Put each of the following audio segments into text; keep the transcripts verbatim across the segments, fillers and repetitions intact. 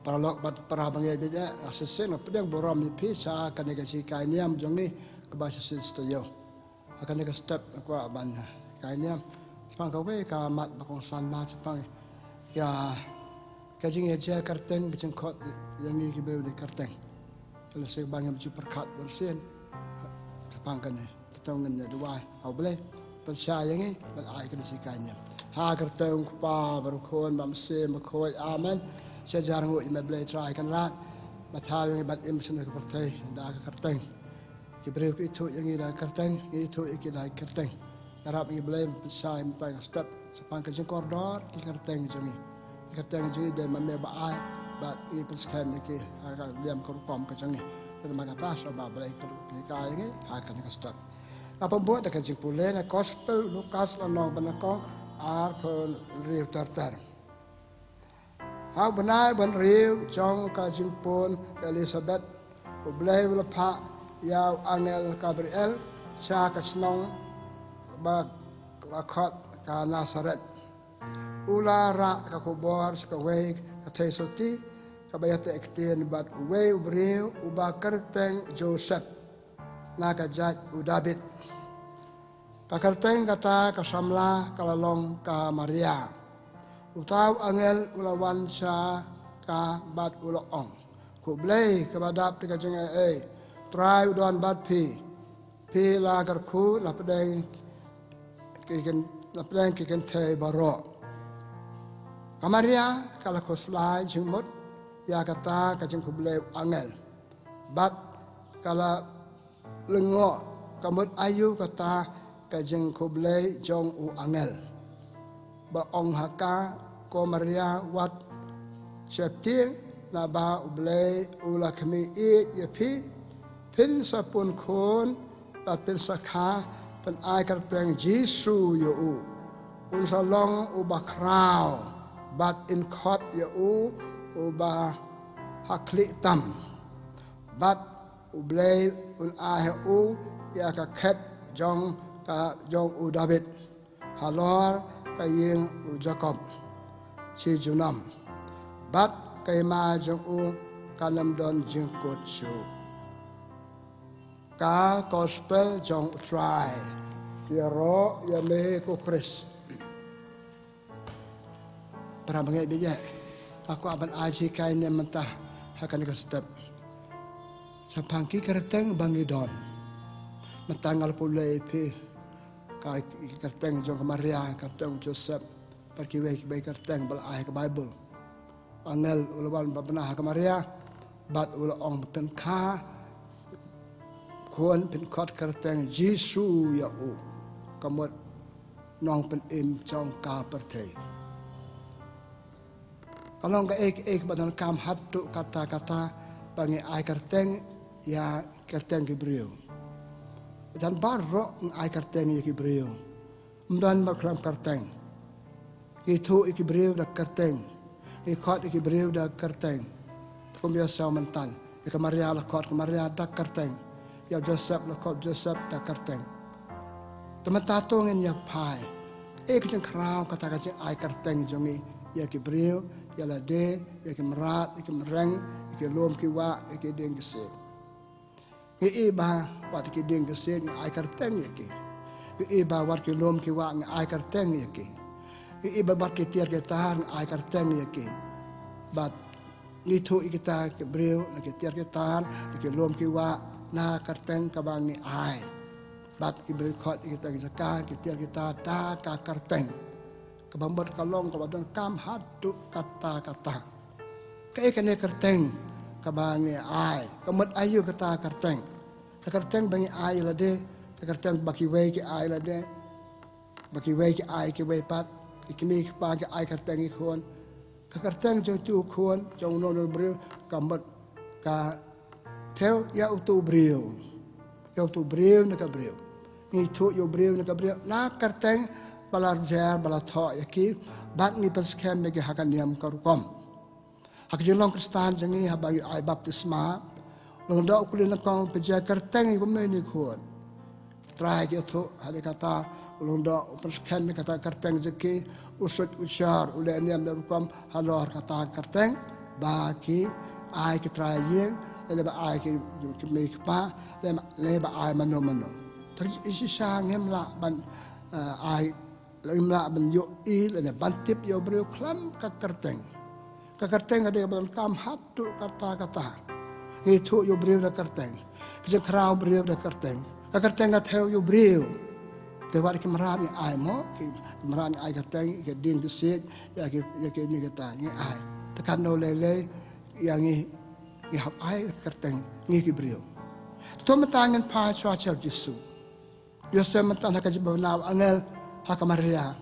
Paralok bad para bangeit, bad ïa shisien nga pdiang burom ïa phi sha kane ka jinghikai niam jong ngi kaba shisien shi taïew. Ha kane ka step nga kwah ban hikai niam shaphang kawei ka mat ba kongsan, mat shaphang ïa ka jingïaid kyrteng, ka jingkhot ïa ngi ki briew da kyrteng. Ka lehse ba ngim ju pyrkhat bun sien shaphang kane. Te to ngin ïa duwai ha U Blei pynshai ïa ngi ban ai kane ka jinghikai niam. Ha ka kyrteng U Kpa bad U Khun bad U Mynsiem Bakhuid. Amen. Sha jar nguh ïa me Blei Trai Kynrad, ba thaw ïa ngi ban im sha kane ka pyrthei da ka kyrteng. Ki briew ki ithuh ïa ngi da ka kyrteng, ngi ithuh ïa ki da ka kyrteng. Ïarap ïa ngi Blei pynshai mynta ka step shaphang ka jingkordor ki kyrteng jong ngi. Ki kyrteng jong ngi dei ma me ba ai bad ngi pynskhem ïa ki ha ka liang ka rukom ka jong ngi. Te namar kata sngewbha Blei ka hikai ïa ngi ha kane ka step. Nga pynbud da ka jingpule na Gospel Lukas lynnong ba nyngkong, arphew hynriew ter ter. Ha u bnai ba hynriew jong ka jingpun ka Elisabet, U Blei u la phah ïa u angel Gabriel sha ka shnong ba la khot ka Nasaret. U la rah ka khubor sha kawei ka theisotti kaba ïateh ktien bad uwei u briew uba kyrteng Joseph, na ka jait u Dabid. Ka kyrteng kata ka samla ka la long ka Maria. Uta u angel u la wan sha ka bad u la ong, Khublei kaba dap da ka jingaiei, Trai u don bad phi. Phi la kyrkhu na pdeng ki kyn-, na pdeng ki kynthei baroh. Ka Maria ka la khuslai jingmut ïa kata ka jingkhublei u angel, bad ka la lyngngoh ka mut aïu kata ka jingkhublei jong u angel, ba ong ha ka, Ko Maria, wat sheptieng, naba U Blei u la khmih ïeit ïa phi. Phin sa pun khun bad phin sa kha, phin ai kyrteng Jisu ïa u. Un sa long uba khraw, bad yn khot ïa u Uba Hakhlieh Tam. Bad U Blei un ai ha u ïa ka khet jong ka, jong u Dabid, halor ka ïing u Jakob shi junom, bad ka hima jong u kan ym don jingkut shuh. Ka Gospel jong U Trai. Ïaroh ïa me ko Khrist. Para bangeit, bangeit, nga kwah ban ai jinghikai ne mynta ha kane ka step shaphang ki kyrteng ba ngi don. Mynta nga la pule ïa phi ka kyrteng jong ka Maria, kyrteng Joseph, bad kiwei kiwei kyrteng ba la ai ha ka Baibl. Angel u la wan ba bna ha ka Maria, bad u la ong ba phin kha khun, phin khot kyrteng Jisu ïa u, ka mut Nongpynim jong ka pyrthei. Ka long kaei kaei kaba donkam haduh katta katta ba ngi ai kyrteng ïa kyrteng ki briew. Jan baroh ngi ai kyrteng ïa ki briew. Ym don ba khlem kyrteng. Ngi ithuh ïa ki briew da kyrteng. Ngi khot ïa ki briew da kyrteng. Te kum ïa sha mynta, ïa ka Maria la khot ka Maria da kyrteng. Ïa u Joseph la khot Joseph da kyrteng. Te mynta to ngin ïa phai, eh, ka jingkhraw kata ka jingai kyrteng jong ngi ïa ki briew, ïa lade, ïa ki mrad, ïa ki mreng, ïa ki lum ki wah, ïa ki dieng ki siej. Ngi i ba wat ki dieng ki siej ngi ai kyrteng ïa ki. Ngi i ba wat ki lum ki wah ngi ai kyrteng ïa ki. Ngi i ba wat ki tiar ki tar ngi ai kyrteng ïa ki. Bad ngi ithuh ïa kita ki briew na ki tiar ki tar, na ki lum ki wah, na kyrteng kaba ngi ai. Bad ki briew khot ïa kita ki jaka, ki tiar ki tar da ka kyrteng. Kaba mut ka long kaba donkam haduh katta katta. Kaei kane kyrteng kaba ngi ai? Ka mut aïu kata kyrteng? Ka kyrteng ba ngi ai ïa lade, ka kyrteng ba kiwei ki ai ïa lade, ba kiwei ki ai kiwei pat, ki kmie ki kpa ki ai kyrteng ïa ki khun. Ka kyrteng jong uto u khun, jong uno uno u briew, ka mut ka thew ïa uto u briew. Ïa uto u briew ne ka briew. Ngi ithuh ïa u briew ne ka briew na ka kyrteng ba la rjer, ba la thoh ïa ki, bad ngi pynskhem ïa ki ha ka niam ka rukom. Ha ka jinglong Khristan jong ngi, haba ngi ai baptisma, u lyngdoh u kylli nyngkong, phi jia kyrteng ïa kumne ne khun? Trai ki ithuh, hadien kata u lyngdoh u pynskhem ïa kata ka kyrteng jong ki, u suit u shor, u leh niam leh rukom halor kata ka kyrteng. ba ki ai ki trai ïing, lane ba ai ki, ki mei ki pa, lane, lane ba ai mano mano. Te shisha ngim lah ban, eh, ai, ngim lah ban ïohi lane ban tip ïa u briew khlem ka kyrteng. Ka kyrteng ka dei kaba donkam haduh katta katta. Ngi ïathuh ïa u briew da ka kyrteng. Ka jingkhraw u briew da ka kyrteng. Ka kyrteng ka thew ïa u briew. Te wat ki mrad ngi ai mo, ki mrad ngi ai kyrteng, ki dieng ki siej, ïa ki, ïa kine kita ngi ai. Te katno lei lei ïa ngi, ngi hap ai ka kyrteng ngi ki briew. To mynta ngin phai shuwa sha u Jisu. Joseph mynta ha ka jingbna u angel ha ka Maria.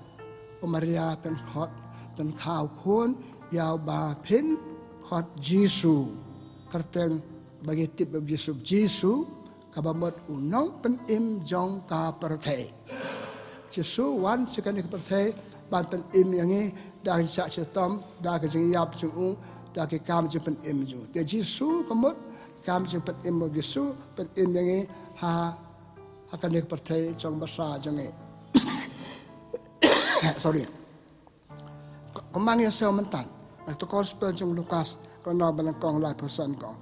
O Maria, pynkhot, pynkhaw khun ïa uba phin khot Jisu. Kyrteng ba ngi tip ba Jisu, Jisu kaba mut u nongpynim jong ka pyrthei. Jisu wan sha kane ka pyrthei ban pynim ïa ngi da ka jingshah shitom, da ka jingïap jong u, da ki kam jingpynim jong u. Te Jisu ka mut kam jingpynim, Jisu pynim ïa ngi ha, ha kane ka pyrthei jong basa jong ngi. Sorry. Kumba ngi ïohsngew mynta na ka gospel jong u Lukas, ka lynnong ba nyngkong, laiphew san, ka ong,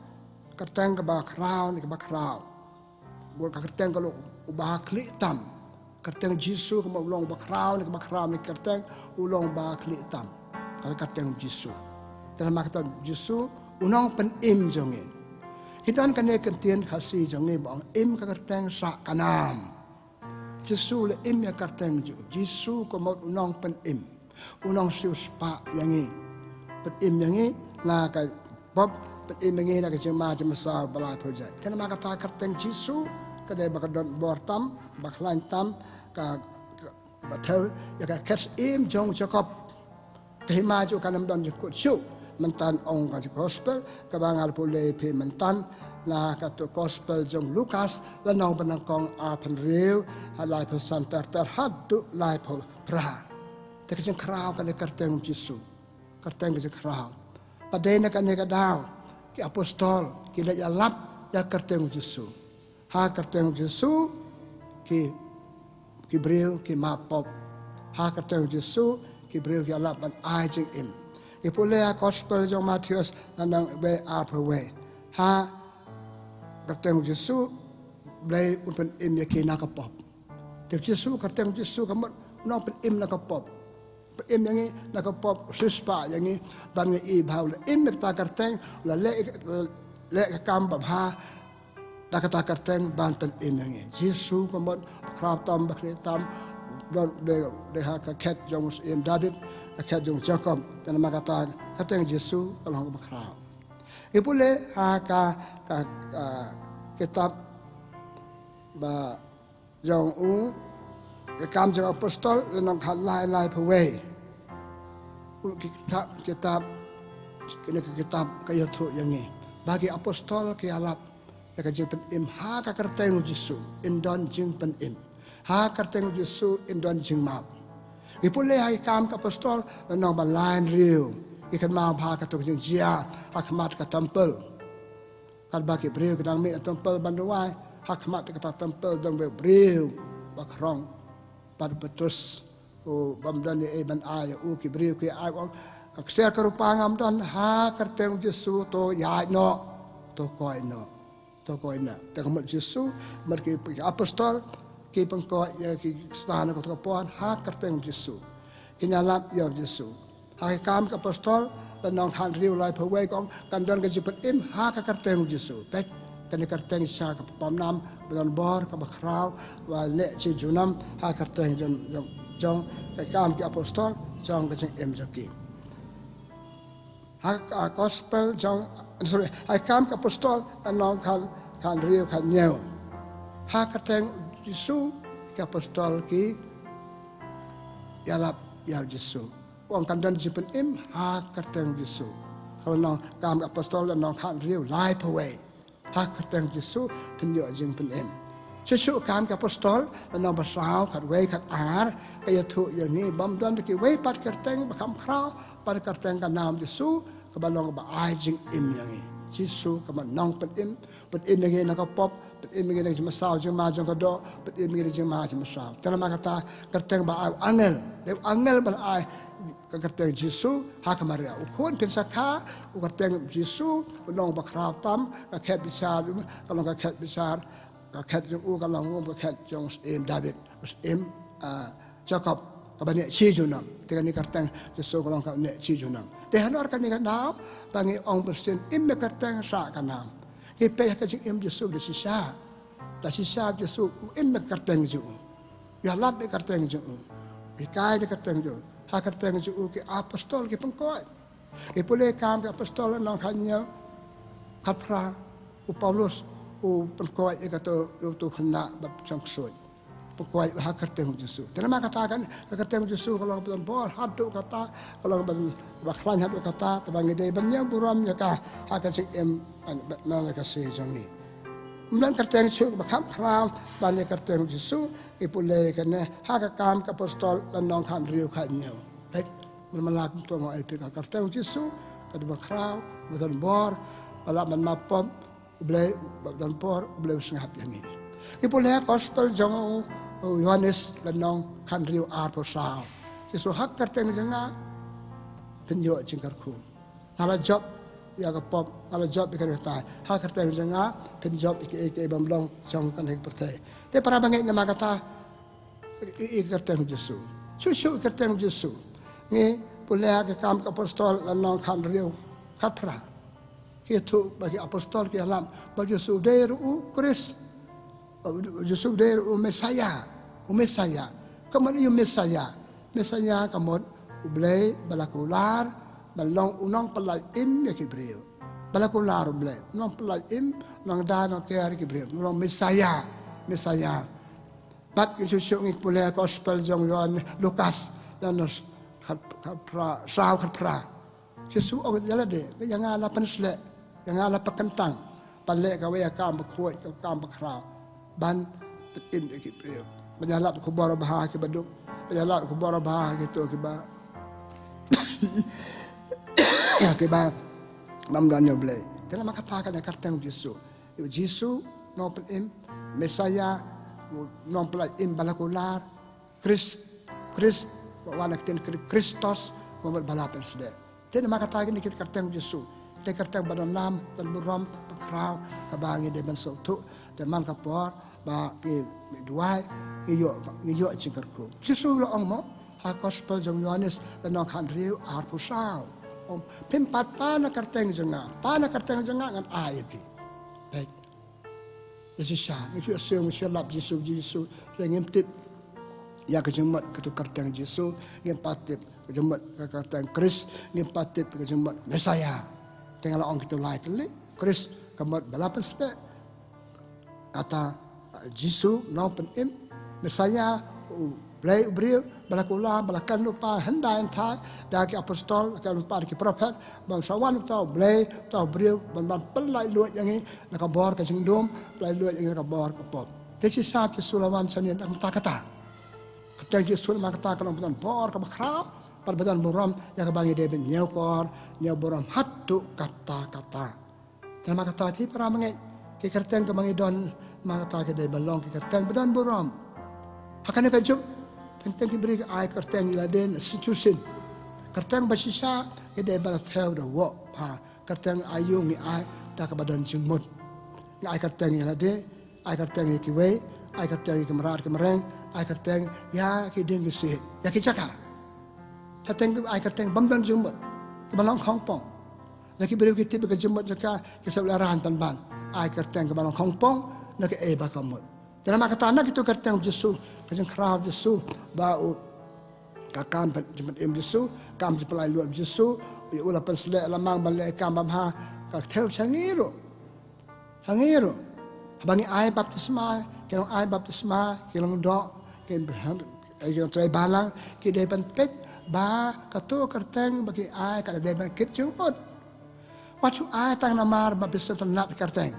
kyrteng kaba khraw ne kaba khraw. Bad ka kyrteng ka long uba khlieh tam. Kyrteng Jisu ka mut u long uba khraw ne kaba khraw ne ka kyrteng, u long uba khlieh tam. Ka kyrteng Jisu. Te namar kata Jisu u nongpynim jong ngi. Ki don kane ka ktien Khasi jong ngi ba ong, im ka kyrteng sah ka nam. Jisu u la im ïa ka kyrteng jong u. Jisu ka mut u nongpynim, u nongsiewspah ïa ngi. Pynim ïa ngi na ka pop, pynim ïa ngi na ka jingma jingmynsaw ba laiphew jait. Te namar kata ka kyrteng Jisu ka dei ba ka don bor tam, ba khlaiñ tam, ka, ka, ba thew ïa ka khet syiem jong u Jakob. Ka hima jong u kan ym don jingkut shuh. Mynta ong ka gospel kaba nga la pule ïa phi mynta, na kato gospel jong u Lukas, lynnong ba nyngkong, arphew hynriew, ha laiphew san ter ter haduh laiphew phra. Te ka jingkhraw kane ka kyrteng Jisu. Kyrteng ka jingkhraw. Bad dei na kane ka daw ki apostol ki leit ïalap ïa ka kyrteng Jisu. Ha ka kyrteng Jisu ki, ki briew ki map pop. Ha ka kyrteng Jisu ki briew ki ïalap ban ai jingim. Ngi pule ha gospel jong u Mathaios, lynnong wei, arphew wei. Ha ka kyrteng Jisu Blei un pynim ïa ki na ka pop. Te Jisu, ka kyrteng Jisu ka mut u nongpynim na ka pop. Pynim ïa ngi na ka pop, siewspah ïa ngi, ban ngi i ba u la im ïa kata ka kyrteng, u la leh, leh ka kam babha da kata ka kyrteng ban pynim ïa ngi. Jisu ka mut ba khraw tam, ba khlieh tam, don, dei, dei ha ka khet jong u syiem David, ka khet jong u Jakob. Te namar kata ka kyrteng Jisu ka long kaba khraw. Ngi pule ha ka, ka, ka kitab ba jong u, Ki Kam jong ki Apostol, lynnong khatlai, laiphew wei. Ki kitab, kitab, kine ki kitab ka ïathuh ïa ngi ba ki apostol ki ïalap ïa ka jingpynim ha ka kyrteng u Jisu, yn don jingpynim. Ha ka kyrteng u Jisu yn don jingmap. Ngi pule ha Ki Kam ki Apostol, lynnong ba laiphew hynriew, ki kynmaw bha kato ka jingjia ha khmat ka templ. Katba ki briew ki dang mih na templ ban duwai, ha khmat kata templ don uwei u briew ba khrong, bad u Petrus, u bym don ei ei ban ai ïa u, ki briew ki ai, u ong, ka ksiar ka rupa ngam don, ha ka kyrteng u Jisu to ïaid noh, to koit noh, to koit noh. Te ka mut Jisu, mut ki, ki apostol ki pynkoit ïa ki khynnah na kato ka por ha ka kyrteng u Jisu. Kin ïalap ïa u Jisu. Ha Ki Kam ki Apostol, lynnong khathynriew, laiphew wei, ka ong kan don ka jingpynim ha ka kyrteng u Jisu. Peit, kane ka kyrteng shisha kaba pom nam, ba don bor, kaba khraw, ba neh shi junom, ha ka kyrteng jong, jong, jong Ki Kam ki Apostol, jong ka jingim jong ki. Ha ka gospel jong, sorry, ha Ki Kam ki Apostol, lynnong khat, khathynriew, khathynñiew. Ha ka kyrteng u Jisu ki apostol ki ïalap ïa u Jisu. U ong kan don jingpynim ha ka kyrteng u Jisu. Lynnong Kam ki Apostol, lynnong khathynriew, laiphew wei. Ha ka kyrteng u Jisu phin ïoh jingpynim. Shuh shuh Kam ki Apostol, lynnong ba saw, khatwei, khatar, ka ïathuh ïa ngi bym don kiwei pat ki kyrteng ba kham khraw bad ka kyrteng ka nam u Jisu, kaba long kaba ai jingim ïa ngi. Jisu ka mut u nongpynim, pynim ïa ngi na ka pop, pynim ïa ngi na ka jingmynsaw jingma jong ka doh, pynim ïa ngi na ka jingma jingmynsaw. Te namar kata ka kyrteng ba ai u angel, dei u angel ba la ai ka kyrteng Jisu ha ka Maria. U khun phin sa kha, u kyrteng Jisu, u nongbakhraw tam, ka khet bishar, ka long ka khet bishar, ka khet jong u, ka long um, ka khet jong u syiem David, u syiem, ah, Jakob, kaba neh shi junom. Te kane ka kyrteng Jisu ka long kaba neh shi junom. Te halor kane ka daw, ba ngi ong bun sien, im ïa ka kyrteng sha ka nam. Ngi peit ha ka jingim Jisu da shisha. Da shisha Jisu u im ïa ka kyrteng jong u. U ïalap ïa ka kyrteng jong u. U hikai ïa ka kyrteng jong u. Ha ka kyrteng jong u ki apostol ki pynkoit. Ngi pule Kam ki Apostol lynnong khathynñiew, khatphra, u Paulus u pynkoit ïa kato, ïa uto u khynnah ba shong ksuid. Pynkoit ha ka kyrteng Jisu. Te namar kata kan, ka kyrteng Jisu ka long ba don bor haduh katta, ka long ba, ba khlaiñ haduh katta, te ba ngi dei ban ñiew burom ïa ka ha ka jingim, ban, ban, ban ka shi jong ngi. Ym don kyrteng shuh ba kham khraw ban ïa ka kyrteng Jisu. Ngi pule kane ha ka Kam ki Apostol lynnong khathynriew, khathynñiew. Peit, man la kumto nga ong ïa phi, ka kyrteng Jisu ka dei ba khraw, ba don bor, ba lah ban map pop, U Blei ba don bor, U Blei u sngap ïa ngi. Ngi pule ha Gospel jong u Ïoannis lynnong khathynriew, arphew saw. Jisu, ha ka kyrteng jong nga phin ïoh jingkyrkhu. Nga la jop ïa ka pop, nga la jop ïa ka riewtai. Ha ka kyrteng jong nga phin jop ïa kiei kiei bym long jong kane ka pyrthei. Te para bangeit, namar kata, i, i kyrteng Jisu. Shuh shuh i kyrteng Jisu. Ngi pule ha ka Kam ki Apostol lynnong khathynriew, khatphra. Ki ïathuh ba ki apostol ki ïalap ba u Jisu u dei ruh u Khrist. Ba u Jisu u dei ruh u Messaïah. U Messaïah. Ka mut ïa u Messaïah. Messaïah ka mut U Blei ba la kular, ba long u nongpynlait im ïa ki briew. Ba la kular U Blei, u nongpynlait im, u nongda nongker ïa ki briew. U long Messaïah. Messaïah. Bad ngi shu shu ngi pule Gospel jong u Ïoannis, Lukas, lynnong khat, khatphra, saw khatphra. Jisu ong ïa lade, ïa nga la pynsleh, ïa nga la pynkyntang ban leh kawei ka kam bakhuid, ka kam bakhraw, ban pynim ïa ki briew, ban ïalap khubor babha ha ki baduk, ban ïalap khubor babha ha kito kiba, kiba bym don ïa U Blei. Te namar kata kane ka kyrteng Jisu. Jisu, nongpynim, Messaïah, nongpynlait im ba la kular, Khrist, Khrist, ba wan na ka ktien Kri-, Christos, ba mut ba la pynsleh. Te namar kata kine ki kyrteng Jisu. Te kyrteng ba don nam, don burom, ba khraw, kaba ngi dei ban sngewthuh. Te man ka por ba ngi, ngi duwai, ngi ïoh, ngi ïoh jingkyrkhu. Jisu u la ong mo ha Gospel jong u Ïoannis lynnong khathynriew, arphew saw. Ong, phim pat pan na ka kyrteng jong nga, pan na ka kyrteng jong nga ngan ai ïa phi. Peit. Ïa shisha, ngi shu ïa shu, ngi shu ïalap Jisu, Jisu, hynrei ngim tip ïa ka jingmut katu ka kyrteng Jisu, ngim pat tip ka jingmut ka kyrteng Khrist, ngim pat tip ka jingmut Messaïah. Te nga la ong kito lai tylli, Khrist ka mut ba la pynsleh. Kata, uh, Jisu, nongpynim, Messaïah, U Blei u briew, ba la kular, ba la kren lypa hyndai hynthai da ki apostol, la kren lypa da ki prophet, ba sa wan uta U Blei, uta u briew, ban, ban pynlait luid ïa ngi na ka bor ka jingdum, pynlait luid ïa ngi na ka bor ka pop. Te shisha Jisu la wan shane na ka bynta kata. Ka kyrteng Jisu namar kata ka long ba don bor, kaba khraw, bad ba don burom ïa kaba ngi dei ban ñiewkor, ñiewburom haduh katta katta. Te namar kata phi para bangeit, ki kyrteng kiba ngi don, namar kata ki dei ban long ki kyrteng ba don burom. Ha kane ka juk, teng teng ki briew ki ai kyrteng ïa lade na situation. Kyrteng ba shisha ki dei ban thew da u wah. Ha, kyrteng aïu ngi ai da kaba don jingmut. Ngi ai kyrteng ïa lade, ai kyrteng ïa kiwei, ai kyrteng ïa ki mrad ki mreng, ai kyrteng ïa ki dieng ki siej, ïa ki jaka. Te teng ai kyrteng bym don jingmut, kiba long khongpong. La ki briew ki tip ïa ka jingmut jong ka, ki shu la ran pynban. Ai kyrteng kaba long khongpong, na kaei ba ka mut. Te namar kata na kito kyrteng Jisu, ka jingkhraw Jisu, ba u, ka kam jingpynim Jisu, kam jingpynlait luid Jisu, ïa u la pynsleh la mang ban leh kam babha, ka thew sha ngi ruh. Hangne ruh, haba ngi ai baptisma, ki nong ai baptisma, ki long doh, ki, ki nong trei balang, ki dei ban peit ba kato kyrteng ba ki ai ka dei ban kit jingmut. Wat shu ai tang namar ba phi sngewtynnat kyrteng.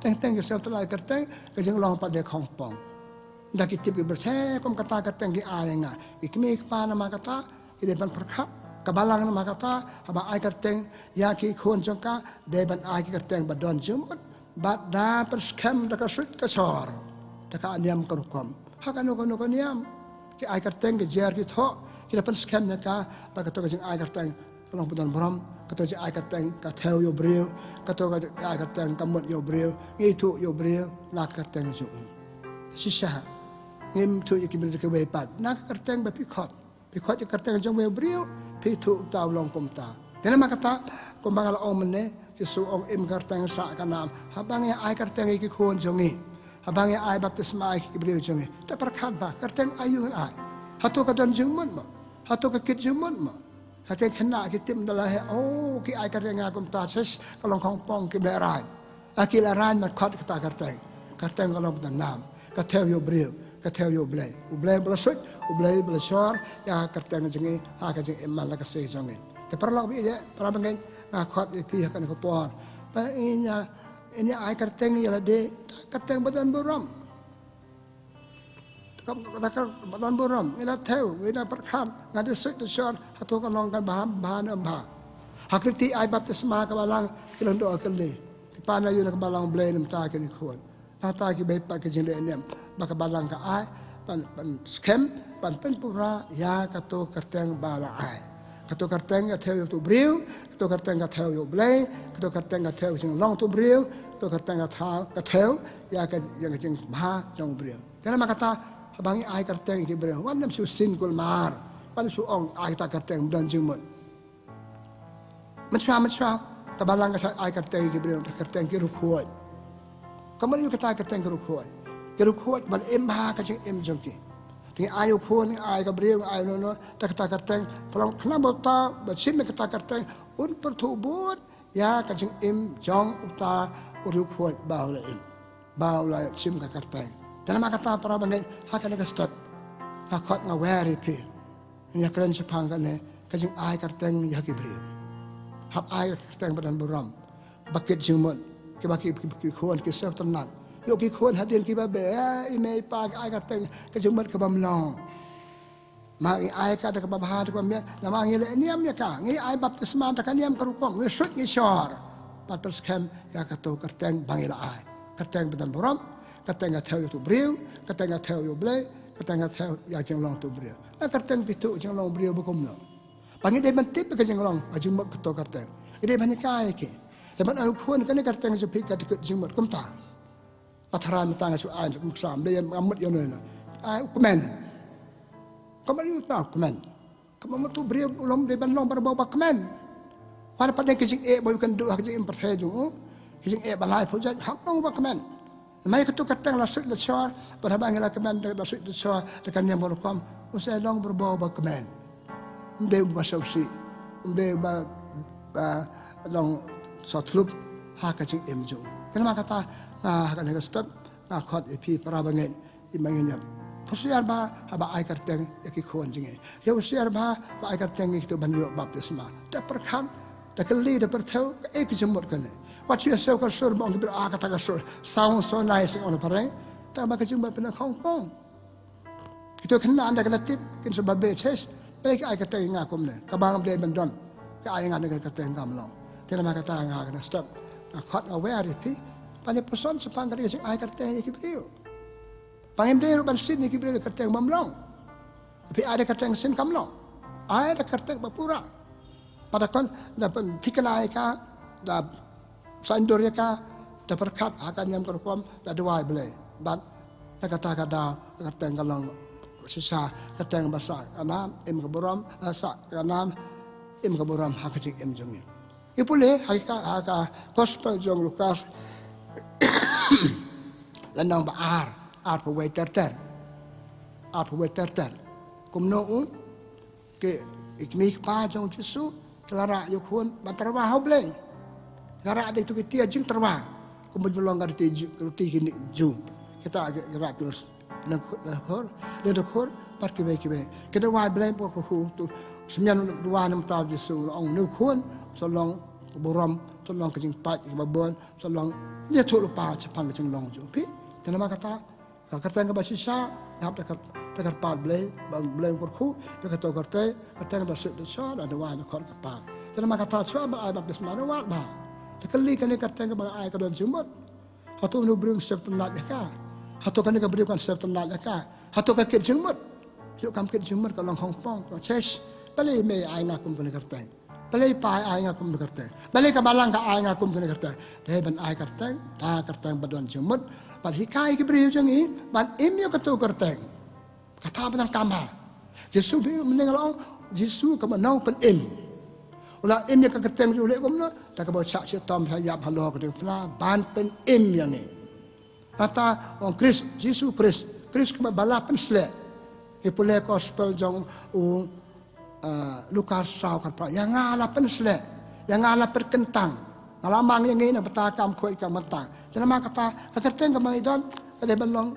Teng teng ki sngewtynnat kyrteng, ka jinglong pat dei khongpong. Ynda ki tip ki bret, kum kata kyrteng ki ai ïa nga. Ki kmie ki kpa namar kata ki dei ban pyrkhat. Ka balang namar kata, haba ai kyrteng ïa ki khun jong ka, dei ban ai ki kyrteng ba don jingmut. Bad da pynskhem da ka suit ka shor, da ka niam ka rukom. Ha kano kano ka niam, ki ai kyrteng, ki jer ki thoh, Ki la pynskhem ïa ka, ba kato ka jingai kyrteng ka long ba don burom, kato ka jingai kyrteng ka thew ïa u briew, kato ka jingai kyrteng ka mut ïa u briew, ngi ïathuh ïa u briew na ka kyrteng jong u. Shisha, ngim ïathuh ïa ki briew kiwei pat na ka kyrteng ba phi khot. Phi khot ïa ka kyrteng jong uwei u briew, phi ïathuh uta u long kumta. Te namar kata, kumba nga la ong mynne, Jisu u ong, im kyrteng sah ka nam. Haba ngi ai kyrteng ïa ki khun jong ngi, haba ngi ai baptisma ïa ki briew jong ngi, te pyrkhat ba kyrteng aïu ngi ai. Hato ka don jingmut mo? Hato ka kit jingmut mo? Haba ki khynnah ki tip da lade, oh, ki ai kyrteng ïa nga kumta, shisha ka long khongpong, ki beh rain. Ha ki la rain, ngi khot kata ka kyrteng. Kyrteng ka long ba don nam, ka thew ïa u briew, ka thew ïa u Blei. U Blei ba la suit, u Blei ba la shor ïa ka kyrteng jong ngi ha ka jingim man la ka sngi jong ngi. Te paralok baieit, parabangeit, nga khot ïa phi ha kane ka por ba ngin ïa, ngin ïa ai kyrteng ïa lade, kyrteng ba don burom. Ka, ka, ka, ba don burom, ngi la thew, ngi la pyrkhat, nga da suit da shor, hato ka long kan bha, bha ne em bha. Ha ka lynti ai baptisma ka Balang, ki la ïoh kylli, ki pan aïu na ka Balang Blei namar kine ki khun. Nangta kiwei pat ki jingleh niam ba ka Balang ka ai ban, ban skhem, ban pynpura ïa kato ka kyrteng ba la ai. Kato ka kyrteng ka thew ïa uto u briew, kato ka kyrteng ka thew ïa u Blei, kato ka kyrteng ka thew ïa ka jinglong uto u briew, kato ka kyrteng ka thew, ka thew ïa ka, ïa ka jingbha jong u briew. Te namar kata, haba ngi ai kyrteng ïa ki briew, wat nym shu sin kulmar, wat nym shu ong ai kata ka kyrteng ba don jingmut. Mynshuwa, mynshuwa, ka Balang ka sa ai kyrteng ïa ki briew, kyrteng ki riewkhuid. Ka mut aïu kata ka kyrteng ki riewkhuid? Ki riewkhuid ban im ha ka jingim jong ki. Te ngi ai u khun, ngi ai ka briew, ngi ai no no, te kata ka kyrteng, pynlong khnang ba uta ba shim ïa kata ka kyrteng un pyrthuh bun ïa ka jingim jong uta u riewkhuid ba u la im, ba u la shim ka kyrteng. Te namar kata, parabangeit, ha kane ka step, nga khot, nga wer ïa phi, ngin ïa kren shaphang kane ka jingai kyrteng ïa ki briew. Hap ai ka kyrteng ba don burom, ba kit jingmut. Kiba ki, ki, ki khun ki sngewtynnat, ïoh ki khun hadien kiba beh, eh, i mei i pa ki ai kyrteng ka jingmut ka bym long. Ma ngi ai ka da kaba bha, da kaba miat, namar ngi leh niam ïa ka, ngi ai baptisma da ka niam ka rukom, ngi suit ngi shor. Bad pynskhem ïa kato ka kyrteng ba ngi la ai. Kyrteng ba don burom, kyrteng ka thew ïa uto u briew, kyrteng ka thew ïa u Blei, kyrteng ka thew ïa ka jinglong uto u briew. Na kyrteng phi ïathuh jinglong u briew ba kumno? Ba ngi dei ban tip ka jinglong, ka jingmut kato ka kyrteng. Ngi dei ban hikai ïa ki. Te ban ai u khun, kane ka kyrteng jong phi ka dei ka jingmut kumta. Nga tharai mynta nga shu ai, ym ksa, ym dei, nga mut ïa uno uno. Ai u kmen. Ka mut ïa uta u kmen. Ka mut uto u briew u long, dei ban long barabor ba kmen. Wat la pat dei ka jingeh ba u kynduh ha ka jingim pyrthei jong u, ka jingeh ba laiphew jait, hap long ba kmen. Namar ïa kato ka kyrteng la suit la shor, bad haba ngi la kmen da la suit la shor da ka niam ka rukom, u sa long barabor ba kmen. Ym dei ba sngewsih, ym dei ba, ba long sngewthup ha ka jingim jong u. Te namar kata, nga ha kane ka step, nga khot ïa phi parabangeit, ïa ma ngin ïa husiar bha haba ai kyrteng ïa ki khun jong ngi. Ïa husiar bha ba ai kyrteng ïa kito ban ïoh baptisma. Da pyrkhat, da kylli, da pyrthew, kaei ka jingmut kane. Wat shu ïa siew ka sur ba ong ki briew, ah, kata ka sur sound so nice, ong na phareng. Tangba ka jingmut pynkhongpong. Kito khynnah ynda ki la tip, kin sa ba beh shisha, balei ki ai kyrteng ïa nga kumne? Kaba ngam dei ban don, ki ai ïa nga na ka kyrteng kam long. Te namar kata nga ha kane ka step, nga khot, nga wer ïa phi ban ïa puson shaphang kane ka jingai kyrteng ïa ki briew. Ba ngim dei ruh ban sin ïa ki briew da ka kyrteng bym long. Phi ai da ka kyrteng shisien kam long. Ai da ka kyrteng ba pura. Bad da khlem, da pynthikna ïa ka, da saiñdur ïa ka, da pyrkhat ha ka niam ka rukom, da duwai Blei. Bad na kata ka daw ka kyrteng ka long shisha ka kyrteng ba sah ka nam, im ka burom, eh, sah ka nam, im ka burom ha ka jingim jong ngi. Ngi pule ha ka, ha ka Gospel jong u Lukas, lynnong ba ar, arphew wei ter ter. Arphew wei ter ter. Kumno u, ki, ki kmie ki kpa jong u Jisu ki la rah ïa u khun ban tyrwa ha U Blei. Ki la rah da kito ki tiar jingtyrwa, kumba ju long ka riti Jiw, ka riti kine Jiw. Kita ki rah ki lyngkhur, lyngkhur, lyngkhur, bad kiwei kiwei. Ki duwai Blei por ko hu tu, smian duwai namar u Jisu, ong, une u khun sa long burom, sa long ka jingpait kiba bun, sa long, ïathuh lypa shaphang ka jinglong jong phi. Te namar kata, ka kyrteng kaba shisha, ngi hap da ka, da ka kyrpad Blei, ba Blei un kyrkhu ïa kato ka kyrteng, kyrteng da suit da shor, da duwai da khot kyrpad. Te namar kata shuwa ban ai baptisma, da wad bha, da kylli, kane ka kyrteng kaba nga ai ka don jingmut? Hato une u briew un sngewtynnat ïa ka? Hato kane ka briew kan sngewtynnat ïa ka? Hato ka kit jingmut? Ïoh kam kit jingmut ka long khongpong, ka chesh. Balei mei ai nga kum kane ka kyrteng? Balei pa ai nga kum kane ka kyrteng? Balei ka balang ka ai nga kum kane ka kyrteng? Dei ban ai kyrteng, ta kyrteng ba don jingmut. Ban hikai ki briew jong ngi ban im ïa kato ka kyrteng. Kata ba donkam ha. Jisu ba mynne nga la ong, Jisu ka ba nongpynim. U la im ïa ka kyrteng jong u leh kumno? Ta ka ba u shah shitom, shah ïap halor ka diengphna ban pynim ïa ngi. Kata ong Khrist, Jisu Khrist, Khrist ka ba la pynsleh. Ngi pule gospel jong u, ah, Lukas saw khatphra. Ïa nga la pynsleh, ïa nga la pynkyntang. Nga la mang ïa ngi na bynta kam khuid kam kyntang. Te namar kata ka kyrteng kaba ngi don ka dei ban long,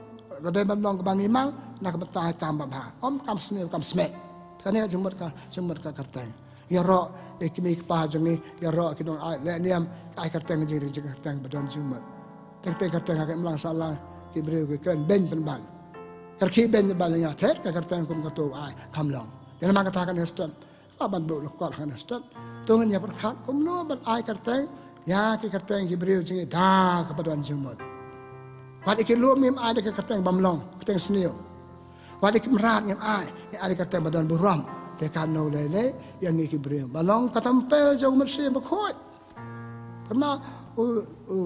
ka dei ban long kaba ngi mang na ka bynta kam babha. Ym kam sniew kam smeh. Kane ka jingmut ka, jingmut ka kyrteng. Ïaroh ïa ki mei ki pa jong ngi, ïaroh ki nong ai leh niam, ai kyrteng jingri, jing kyrteng ba don jingmut. Teng teng kyrteng ha ka imlang sahlang ki briew ki kren beiñ pynban. Kyrki beiñ pynban ïa nga, thet ka kyrteng kum kato ai kam long. Te namar kata kane step, ka ban buh lyngkot ha kane step. To ngin ïa pyrkhat kumno ban ai kyrteng ïa ki kyrteng ki briew jong ngi da kaba don jingmut. Wat ïa ki lum ngim ai da ka kyrteng bym long, kyrteng sniew. Wat ïa ki mrad ngim ai, ngin ai da ka kyrteng ba don burom. Te kano lei lei ïa ngi ki briew ba long ka templ jong u Mynsiem Bakhuid. Kumno u, u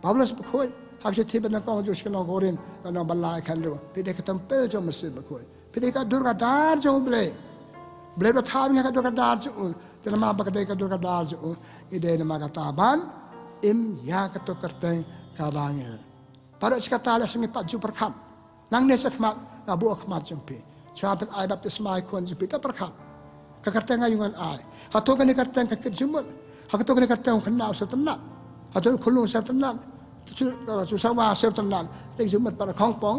Paulus bakhuid ha ka shithi ba nyngkong jong u sha ki nong Korinth, lynnong ba lai, khat hynriew. Phi dei ka templ jong u Mynsiem Bakhuid. Phi dei ka dur ka dar jong U Blei. U Blei ba thaw ïa ngi ha ka dur ka dar jong u. Te namar ba ka dei ka dur ka dar jong u, ngi dei namar kata ban im ïa kato ka kyrteng kaba ngi. Baroh shi katta lehse ngi pat ju pyrkhat. Nangne shakhmat nga buh ha khmat jong phi, shuwa phin ai baptisma ïa ki khun jong phi, to pyrkhat. Ka kyrteng aïu ngan ai? Hato kane ka kyrteng ka kit jingmut? Hato kane ka kyrteng u khynnah u sngewtynnat? Hato u khunlung u sngewtynnat? Hato u, u sawa u sngewtynnat? Dei jingmut pat khongpong.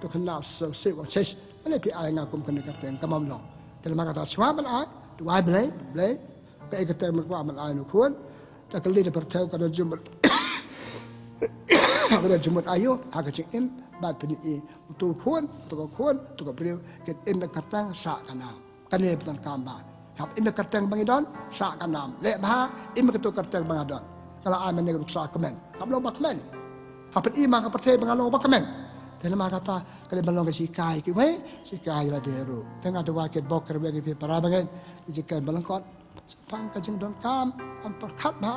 To khynnah u sngewsih, u ong, chesh. Balei phi ai nga kum kane ka kyrteng kaba ym long? Te namar kata shuwa ban ai, duwai Blei, Blei, kaei ka kyrteng ba nga kwah ban ai ïa u khun? Da kylli da pyrthew ka don jingmut, ka don jingmut aïu ha ka jingim? Bad phin ïohi uto u khun, uto ka khun, uto ka briew kin im da ka kyrteng sah ka nam. Kane ba donkam ba, hap im da ka kyrteng ba ngi don sah ka nam. Leh bha, im da kato ka kyrteng ba nga don. Nga la ai mynne ka duk sah kmen, hap long ba kmen. Hap pyni ma ka pyrthei ba nga long ba kmen. Te namar kata ka dei ban long ka jinghikai ïa kiwei, jinghikai ïa lade ruh. Te nga duwai kitbok kitrwiang ïa phi para bangeit, jingkren ba lyngkot shaphang ka jingdonkam ban pyrkhat bha,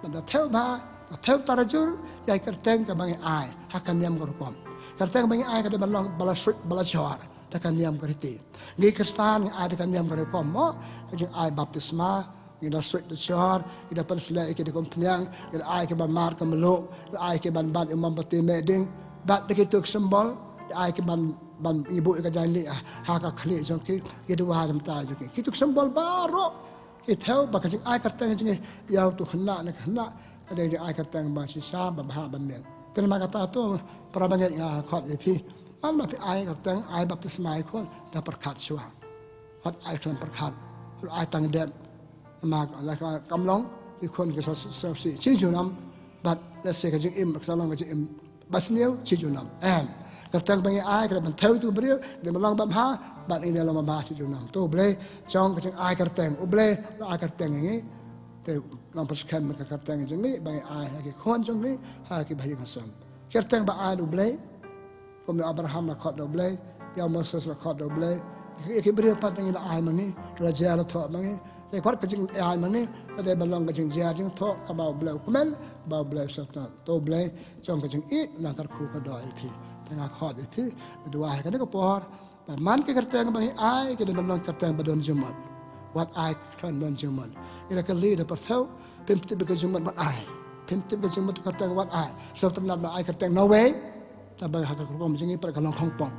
ban da thew bha, da thew tarajur ïa ka kyrteng kaba ngi ai ha ka niam ka rukom. Ka kyrteng ba ngi ai ka dei ban long ba la suit ba la jor da ka niam ka riti. Ngi Khristan ngi ai da ka niam ka rukom mo, ka jingai baptisma, ngi da suit da jor, ngi da pynsleh ïa ki da kum phniang, ngi da ai ki ban mar ka mluh, ngi da ai ki ban bat ïa u mombati meh ding, bad da kito ki symbol, ngi da ai ki ban, ban ngi buh ïa ka jaiñlih ha ka khlieh jong ki, ngi duwai da bynta jong ki. Kito ki symbol baroh ki thew ba ka jingai kyrteng jong ngi ïa uto u khynnah ne ka khynnah ka dei ka jingai kyrteng ba shisha, ba bha, ba miat. Te namar kata to para bangeit nga khot ïa phi, man ba phi ai kyrteng, ai baptisma ïa ki khun, da pyrkhat shuwa. Wat ai khlem pyrkhat, wat ai tang dep. Namar lada kam long, ki khun ki sa, sa, sa, shi junom, bad lehse ka jingim ka sa long ka jingim ba sniew shi junom. Em. Ka kyrteng ba ngi ai ka dei ban thew ïa uto u briew, ka dei ban long ba bha, bad ngi dei long ba bha shi junom. To U Blei jong ka jingai kyrteng, U Blei u la ai kyrteng ïa ngi. Te nang pynskhem ka kyrteng jong ngi ba ngi ai ha ki khun jong ngi, ha ki bahaïing hasem. Kyrteng ba ai da U Blei. Kum ïa u Abraham la khot da U Blei, ïa u Moses la khot da U Blei. Ki, ki briew pat ngi la ai ma ngi, la jia la thoh ma ngi. Te pat ka jingai ma ngi ka dei ban long ka jingjia jingthoh kaba U Blei u kmen, ba U Blei u sngewtynnat. To U Blei jong ka jingïeit un nang kyrkhu kyrdoh ïa phi. Te nga khot ïa phi, nga duwai ha kane ka por ba man ki kyrteng ba ngi ai ki dei ban long kyrteng ba don jingmut. Wat ai khlem don jingmut. Ngi da kylli da pyrthew, phim tip ïa ka jingmut ban ai. Phim tip ïa ka jingmut ka kyrteng ban ai. Sngewtynnat ban ai kyrteng nawei. Te ba ha ka rukom jong ngi pat ka long khongpong.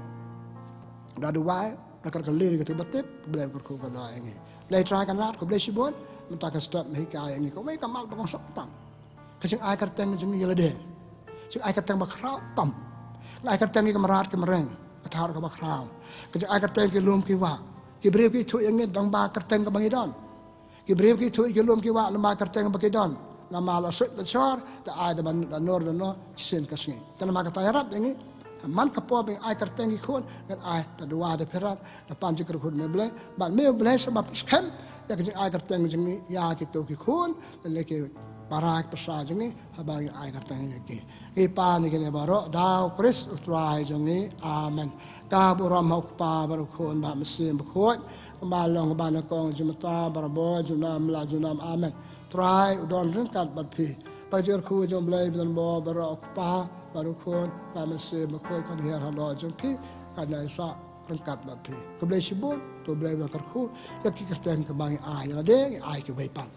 Da duwai, da kyrkhu ïa kito ba tip, Blei u kyrkhu kyrdoh ïa ngi. Blei Trai Kynrad, khublei shibun, mynta ka step me hikai ïa ngi kawei ka mat ba kongsan tam. Ka jingai kyrteng jong ngi ïa lade. Jingai kyrteng ba khraw tam. Ngi ai kyrteng ïa ki mrad ki mreng, ka thaw ka ba khraw. Ka jingai kyrteng ki lum ki wah. Ki briew ki ithuh ïa ngi dang ba kyrteng kaba ngi don. Ki briew ki ithuh ïa ki lum ki wah namar kyrteng ba ki don. Namar la suit la jor, da ai da ban da nur da no, shisien ka sngi. Te namar kata ïarap ïa ngi. Man ka por ba ngi ai kyrteng ki khun, ngan ai da duwai da pyrkhat, da pan jingkyrkhu na U Blei, bad me U Blei sa ba pynskhem ïa ka jingai kyrteng jong ngi ïa kito ki khun, lane ki Para ki pyrsa jong ngi, haba ngi ai kyrteng ïa ki. Ngi pan ïa kine baroh da u Khrist u Trai jong ngi. Amen. Ka burom ha u Kpa bad u Khun bad u Mynsiem Bakhuid, kumba long ha banyngkong jong mynta, barabor, junom la junom. Amen. Trai u don ryngkat bad phi. Ka jingkyrkhu jong u Blei ba donbor baroh, u Kpa bad u Khun bad u Mynsiem Bakhuid, kan hiar halor jong phi, kan ïaisah ryngkat bad phi. Khublei shibun, to u Blei un kyrkhu ïa ki kyrteng kiba ngi ai, ïa lade ngi ai kiwei pat.